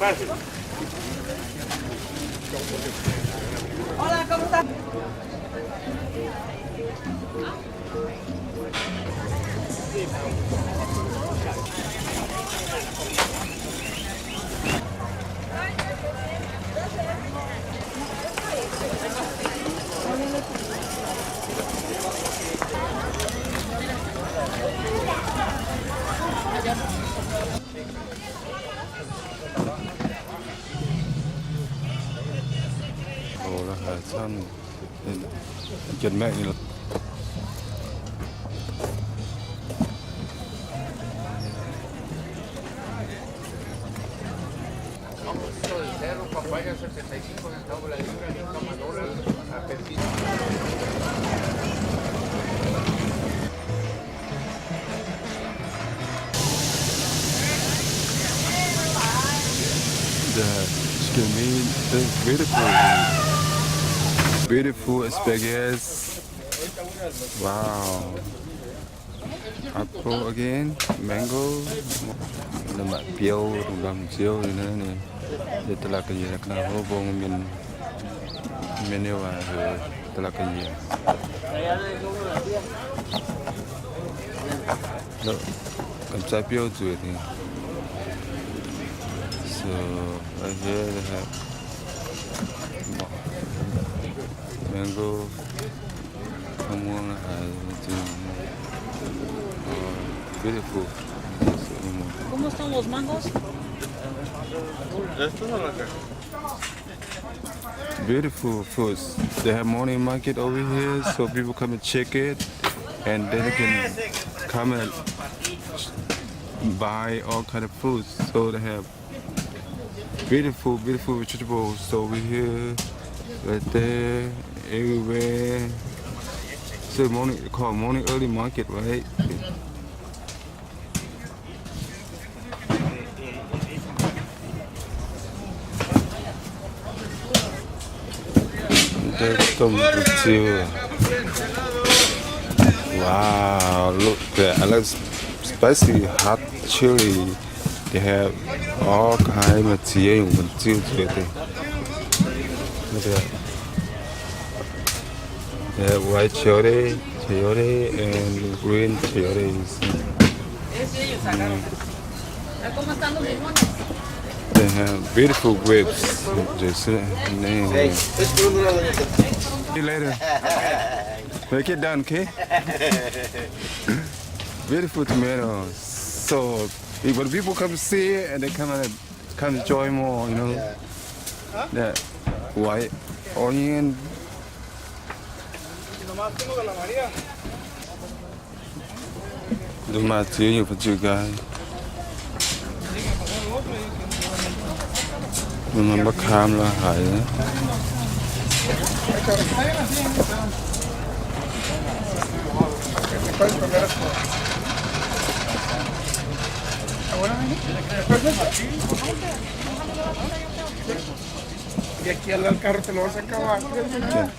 Ov, la'haaix camv, jienv maengh. The skin meat is beautiful. Beautiful asparagus. Wow. Apple again, mango. Ninh maaih biouv, dongh ndamv ziouv nyei naaiv. Yie da'lakv ga'nyiec ga'naaiv hov bung mienh, mienh nyei waac heuc da'lakv ga'nyiec. Gamh zaaih biouv zueiz ni. So right here they have mango. Beautiful. ¿Cómo están los mangos? Beautiful fruits. They have morning market over here, so people come and check it, and then they can come and buy all kind of fruits. So they have beautiful, beautiful vegetables over here, right there, everywhere. So morning, called morning early market, right? Wow, look at that. I like spicy hot chili. They have all kind of 麻油, 麻油. Look at that. They have white chili, chayote, and green chayotes. Mm. They have beautiful grapes. Just, uh, see you later. Make it done, okay? Beautiful tomatoes. So, when people come see it and they come and come enjoy more, you know. Yeah. That white onion. Mv baac maaih ziex nyungc fa'ziex gaax. Mv baac kaam la'haic.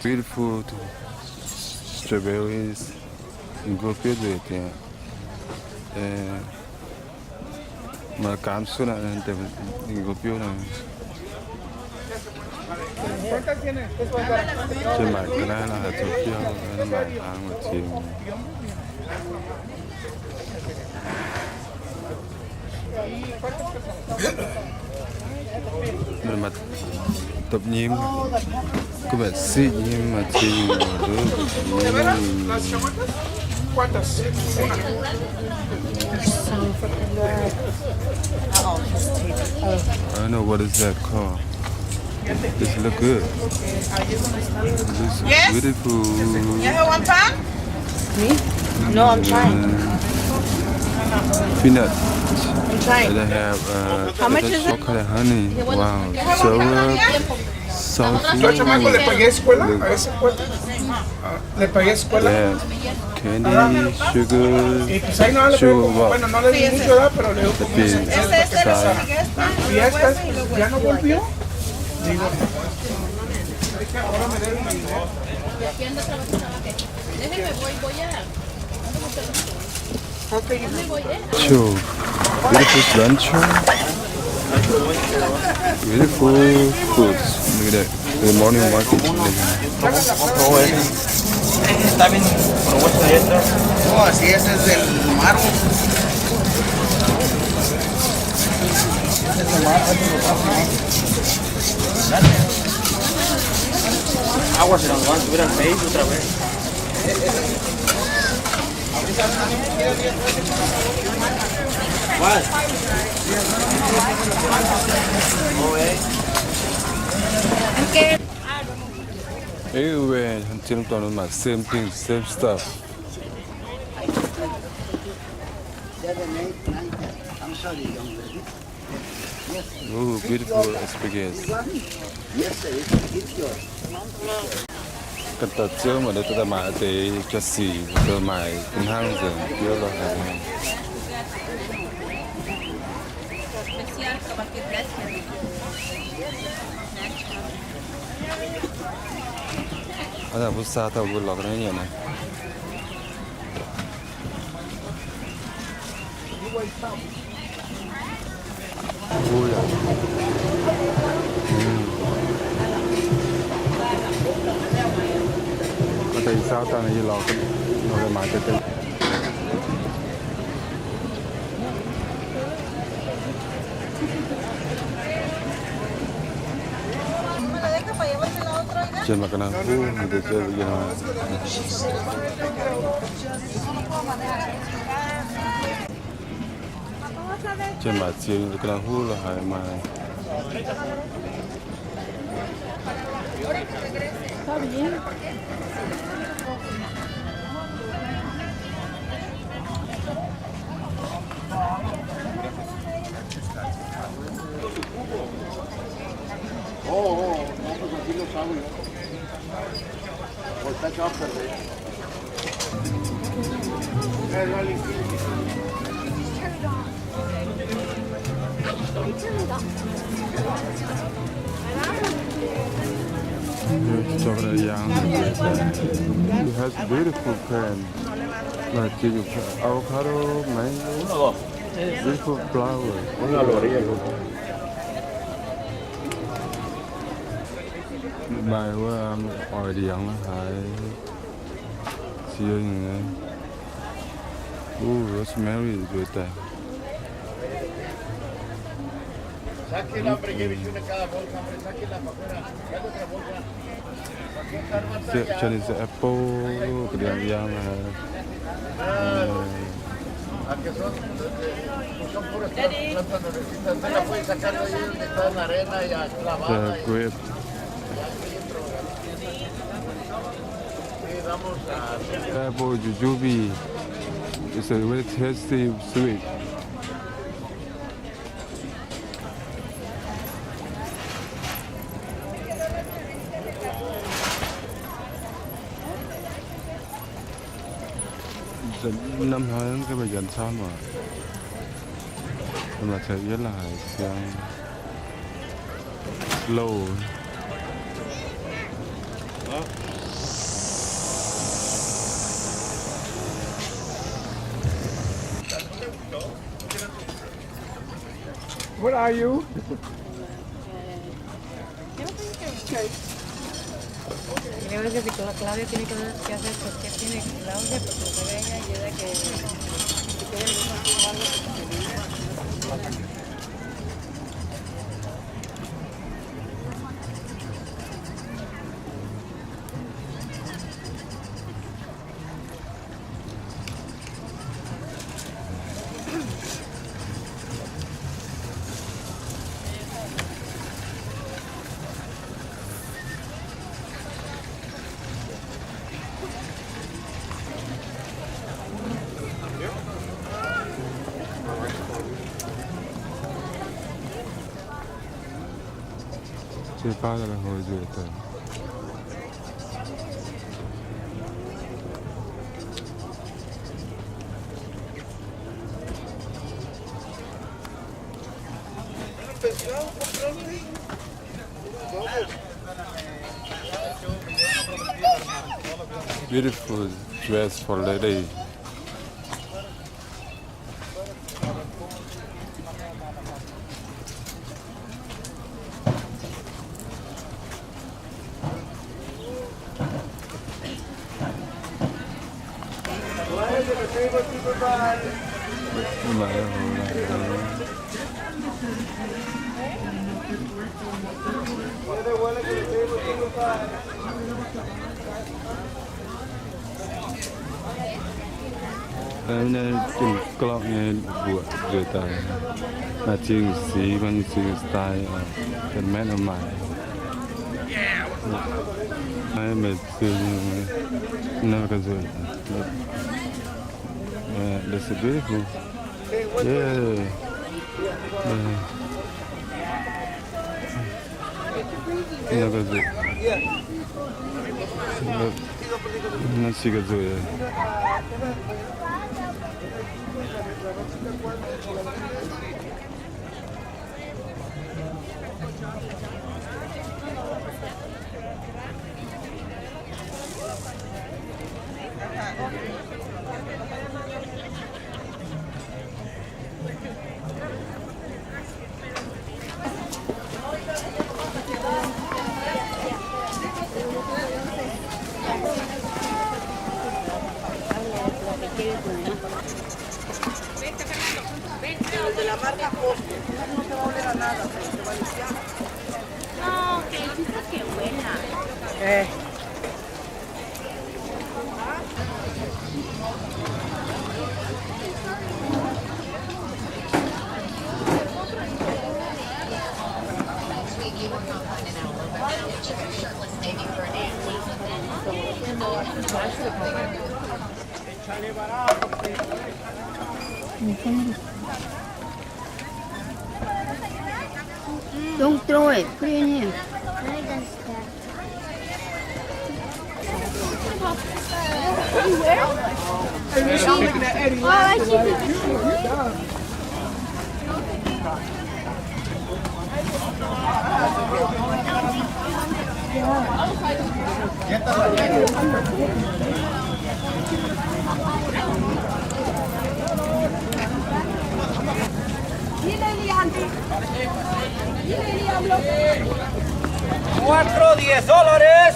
Beautiful strawberries. Ninh mbuo biouv nzueic diex. Maaih gaamv suonv aqv, ninh mbuo biouv naaic. Se maaic ga'naaiv la'haaix zoux biauv, maaih hnaangx maaih ziex. Maaih dopc nyim, gu'mbaac siqv nyim, maaih ziex nyim. I don't know what is that called. This look good. This is beautiful. You have one pound? Me? No, I'm trying. Peanut. I'm trying. And they have, uh, all kind of honey. Wow. Sour, salty. Le pagué escuela a ese puerco. Le pagué escuela. Yeah. Candy, sugar, sugar, wow. Bueno, no le di mucho, ¿verdad? Pero le dio como un centavo para que la sal. Y esta, ya no volvió. Digo, ahora me debe mi dinero. Sure. Beautiful rancho. Beautiful foods. Look at that. The morning market. Está bien. Provecho de esto. No, si ese es del mármol. Agua se nos va a subir al seis otra vez. Everywhere, ที่ตรงนั้นมา same thing, same stuff. Ooh, beautiful experience. Ganh dauh Ziouv maaih deix, daaih maaih deix jaa-sic, daaih maaih hnangv nzengc, biouv lorh haic. Aa, mbuo saa dauh mbuo lorz ga'naaiv nyanc naaiv. Janx maaih ga'naaiv huv, deix janx yiem. Janx maaih ziex ga'naaiv huv lorh haic maaih. Chocolate yam. It has beautiful plant. Like avocado, mango, beautiful flower. Maaih wuov oix ndiangx haaix. Siex nyei. Ooh, rosemary nzueic daaih. Chinese apple, ga'ndiangx yangh haic. Grape. Apple jujube is a very tasty sweet. Năm hnoi mv gaengh maaih janx camv oc. Maaih caux yietv la'haic siang louh. What are you? Y luego dice que Cla-, Claudia tiene que, que hacer porque tiene Claudia, porque se ve ella y ella que, que quiere el mismo algo que se ve. Cie baav daaih la'hoi nzueic daaih. Beautiful dress for lady. Naaiv gengh glorqv nyei mbuoqc nzueic daaih. Naaiv zingh six, zingh style, da'maeqv maaic. Naaiv meih zingh naaiv ga'nzueic. That's a beautiful. Yeah. Naaiv ga'nzueic. Naaiv se ga'nzueic. Don't throw it. Put it in here. Cuatro diez dólares.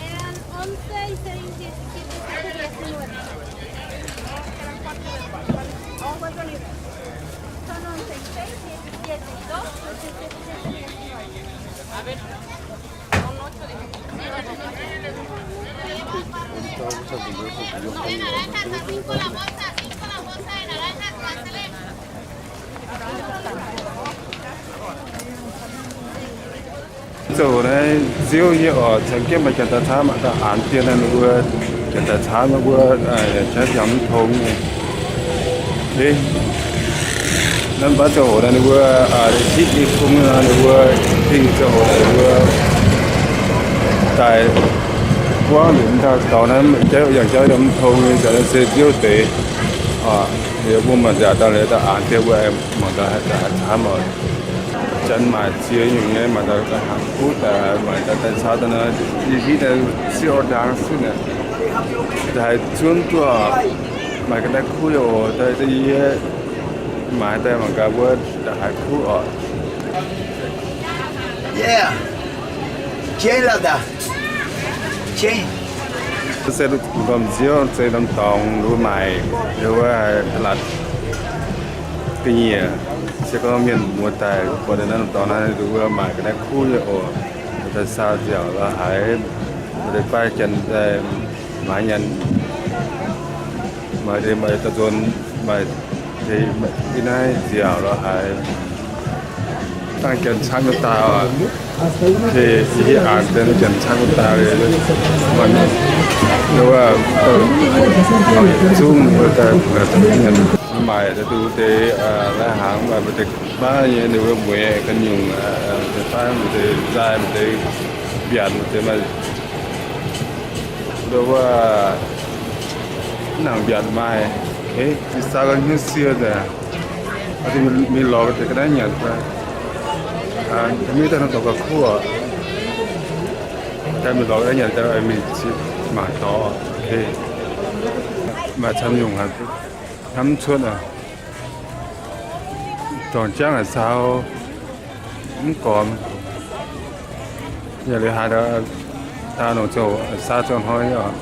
Eran once y seis, diecisiete, diecinueve. Son once y seis, diecisiete y dos, diecisiete, diecinueve. Zoux naaiv nziouv nyei oc, caux jienv maaih janx daaih camv, mangc gaax aanx dien naaiv ninh mbuo, janx daaih camv ninh mbuo, jaav yangh mv tong nyei. Naaiv mv baac zoux hoc naaiv ninh mbuo, hitv nyei kungx naaiv ninh mbuo, hingh zoux hoc naaiv ninh mbuo daaih buangv liuz mv dauh dorngx naaiv jaav yangh jaav yangh mv tong nyei, zanc naaiv se nziouv deix. Liuz mbuo mangc nziaauc daaih liuz daaih aanx dien mbuo mangc gaax daaih haaix camv oc. Janx maaic ziex nyungc nyei, maaic daaih hangx kuv daaih, maaic daaih daaih caux daaih naaiv, yie hitv naaiv siou ndaangc suv naaic, daaih haiz zunv duqv, maaic ga'naaiv kuv yaac oc, daaih yie maaic daaih mangc gaax mbuo daaih haiz kuv oc. Yeah. Change love da. Change. Se gormx nziouv se norm dorngx nduov maaic, nduov latc ga'nyiec. Se gorngv mienh muoz daaih buatc naaiv norm dorngx naaiv nduov maaic ga'naaiv kuv nyei oc. Daaih saau nziaauc lorz haiz, maaih deix fai janx daaih maaiz nyanc, maaih deix maaih daaih nzuonx, maaih deix i naaiv nziaauc lorz haiz. Dangh janx camv nyei daaih oc. Hieh aanx dien janx camv nyei daaih, mangc wuov, zungv daaih mienh maaic daaih duqv deix lai-hnaangx, maaih deix baav nyei ninh mbuo mueiz ga'nyungc, deix baav maaih deix nzaaih, maaih deix mbiaanc, maaih deix maaih Wuov nangc mbiaatc maaih, ih zanc ga'hnyouv sie nzengc, mingh lorz deix ga'naaiv nyanc fai, mv daaih nor dorh ga'kuv oc. Daaih mingh lorz ga'naaiv nyanc daaih mingh ziex mangc dorngx. Maaih camv nyungc hnamv mv cuotv aqv. Dorngc jangv a'caux mv gormx. Yaac liuz haaix dauh longc zoux saa zoux hnoi oc.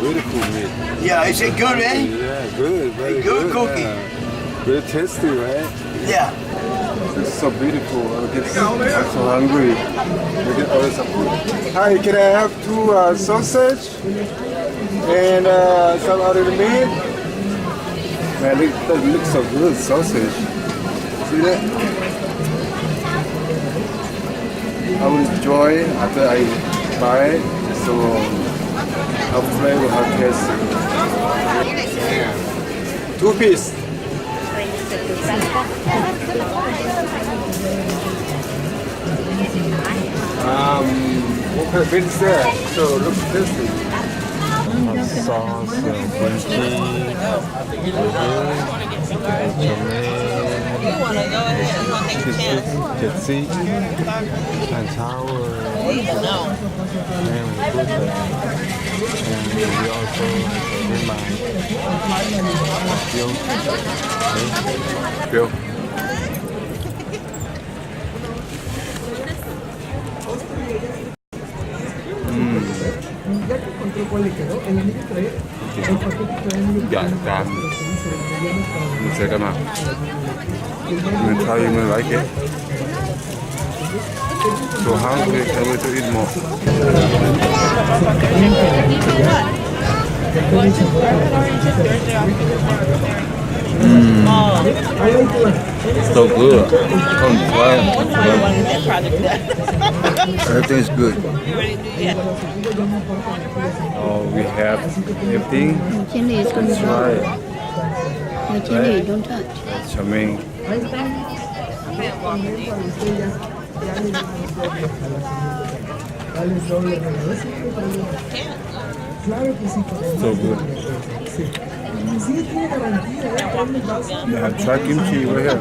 Beautiful meat. Yeah, is it good, eh? Yeah, good, very Good good. Cooking. Yeah. Very tasty, right? Yeah. It's so beautiful. I get, I'm so hungry. We get all this food. Hi, can I have two, uh, sausage? And, uh, some other meat. Man, it doesn't look so good, sausage. See that? I will enjoy after I buy it. So hopefully will have taste. Yeah. Two piece. Um, what kind of meat is that? So look tasty. Hot sauce, uh, bouillon, uh, chow mein, chicken, chicken, and sour, and good, uh, and we also have some ribeye. Phiêu. Phiêu. Mv zeiz ga'naaiv. Mienh caux yie mienh laiv geh. So hungry, can't wait to eat more. Mm. So good. Come try it. Everything is good. Oh, we have everything. Let's try it. Right? That's amazing. So good. You have tried kimchi over here?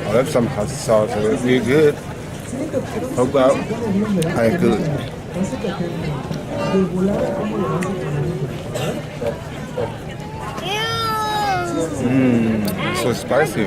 Oh, that's some hot sauce. It really good. It poke out. I good. Mm, so spicy.